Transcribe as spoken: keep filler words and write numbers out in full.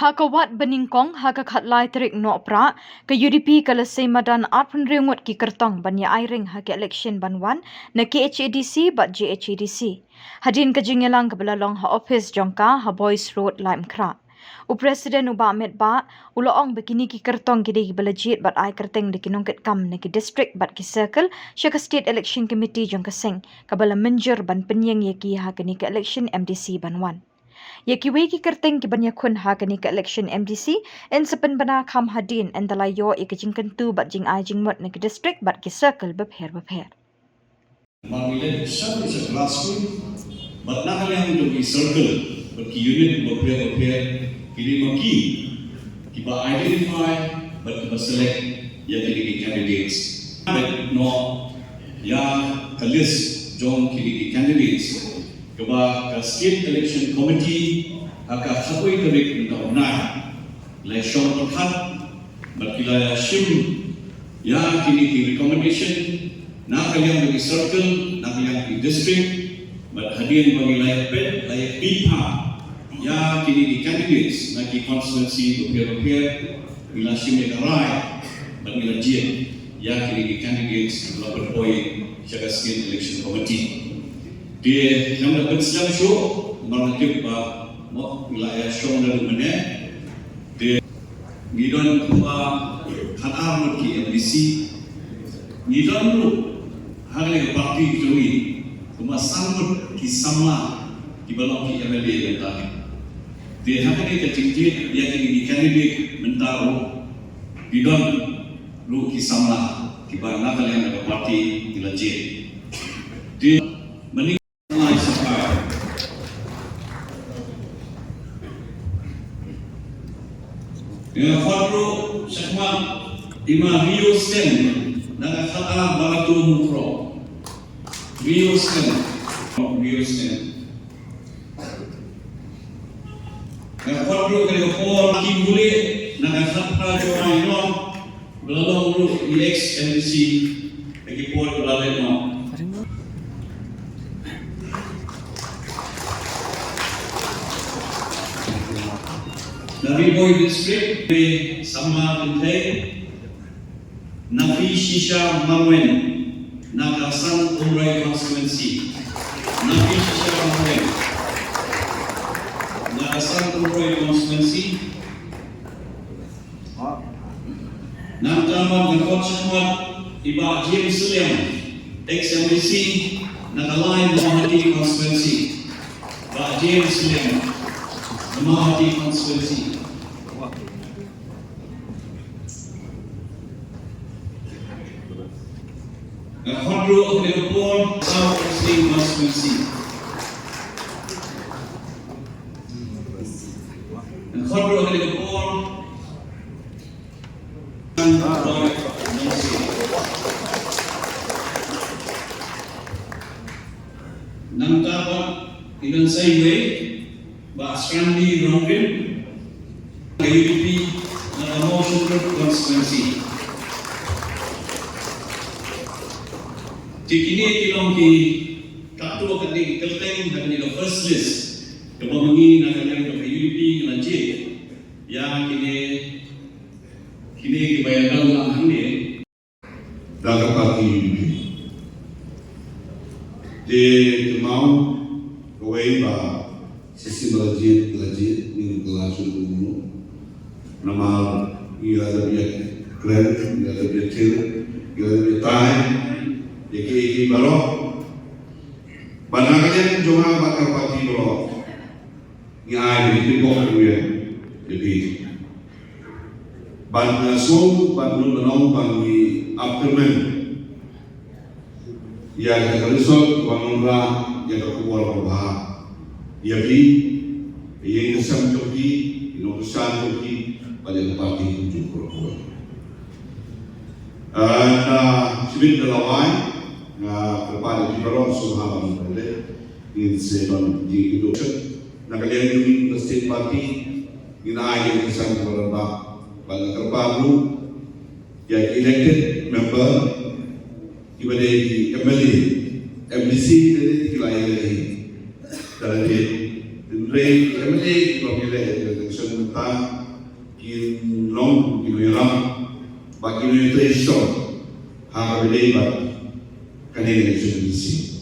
Ha ka wad ba nyngkong, ha ka khatlai tarik Nohprah, ka U D P ka la sei madan arphew hynriew ngut ki kyrtong ban ïa ai ring ha ka election ban wan na K H A D C bad J H A D C. Hadien ka jingïalang kaba la long ha ophis jong ka ha Boyce Road, Laitumkhrah, u President u Bah Metbah u la ong ba kine ki kyrtong ki dei kiba la jied bad ai kyrteng da ki nongkitkam na ki district bad ki circle sha ka State Election Committee jong ka seng, kaba la mynjur ban pynïeng ïa ki ha kane ka election M D C ban wan. Ïa kiwei ki kyrteng ki ban ïakhun ha kane ka election M D C yn sa pynbna kham hadien ynda la ïoh ïa ka jingkyntu bad jingai jingmut na ki district bad ki circle bapher bapher. Namar ngi leit sha sha grassroots bad na ka liang jong ki circle bad ki unit bapher bapher, ki dei ma ki kiba identify bad kiba select ïa kine ki candidates. Bad noh ïa ka list jong kine ki candidates kaba ka State Election Committee ha ka khatwei tarik mynta u bnai la shong pyrkhat bad ki la shim ïa kine ki recommendation na ka liang ki circle, na ka liang ki district, bad hadien ba ngi la ïa peit, la ïa peit ha ïa kine ki candidates na ki constituency bapher bapher, ngi la shim ïa ka rai bad ngi la jied ïa kine ki candidates la pynpoi sha ka State Election Committee. Te ngam da pynslem shuh, namar nga tip ba mo ngi la ïa shong da mynne. Te ngi don kumba khatar ngut ki M D C, ngi don ruh ha kane ka party jong ngi kumba san ngut ki samla kiba long ki M L A mynta. Te ha kane ka jingjied ïa kine ki candidate mynta ruh ngi don ruh ki samla kiba na ka liang ka party ki la jied. Te mane Nga khot ruh shakhmat i ma Rio Stem na ka khatar Barato Mukro. Rio Stem. Rio Stem. Nga khot ruh ka dei ka por Kim Bule na ka khatar Jorai North. Ba la long ruh i ex M D C ha ki por ba la leit noh. Na Ri Bhoi District, Samla Kynthei, Naphishisha Mangwen, na ka San Umroi Constituency. Naphishisha Mangwen, na ka San Umroi Constituency. Nangta pat nga khot shakhmat i Bah James Sylliang, ex M D C na ka lai Mawhati constituency. Bah James Sylliang, na Mawhati constituency. Nga khot ruh ka dei ka por South East Khasi Hills constituency. Nga khot ruh ka dei ka por Nangta pat i don sa iwei, Bah Stanley Rongrim, ka U D P na ka Mawshynrut constituency. Te kine ki long ki katto katne ki kyrteng ha kane ka first list kaba ma ngi na ka liang ka U D P ngi la jied ïa kine, kine kiba ïadon lang hangne. Da ka party U D P. Te kynmaw kawei ba shisien ba la jied, la jied, ngim kylla shuh kumno. Namar ngi la dep ïakren, ngi la dep ïakhih, ngi la dep ïatai ïa kiei kiei baroh. Bad na ka liang jong nga bad ka party baroh, ngi ai ïa ki bok ïa phi. Bad nga sngew bad nud ban ong ba ngi ap kyrmen ïa kata ka result kaba wanrah ïa ka khubor kaba bha ïa phi, ïa ka ïing ka sem jong phi, ïa ka nongkyrshan jong phi, bad ïa ka party jong phi baroh. Ah, na shibit da lawei nga kyrpad ïa phi baroh sngewbha ban leit. Ngin sa don jingïakynduh na ka liang jong ngi ka state party. Ngin ai ïa ka san ka rangbah bad nga kyrpad ruh ïa ki elected member kiba dei ki M L A, M D C, ki la ïa leh hi. Ka la dei hynrei Kane kiba ngi leh election mynta kin long ki nongïalam bad ki nongïatreilang ha kaba ïadei bad kane ka election M D C.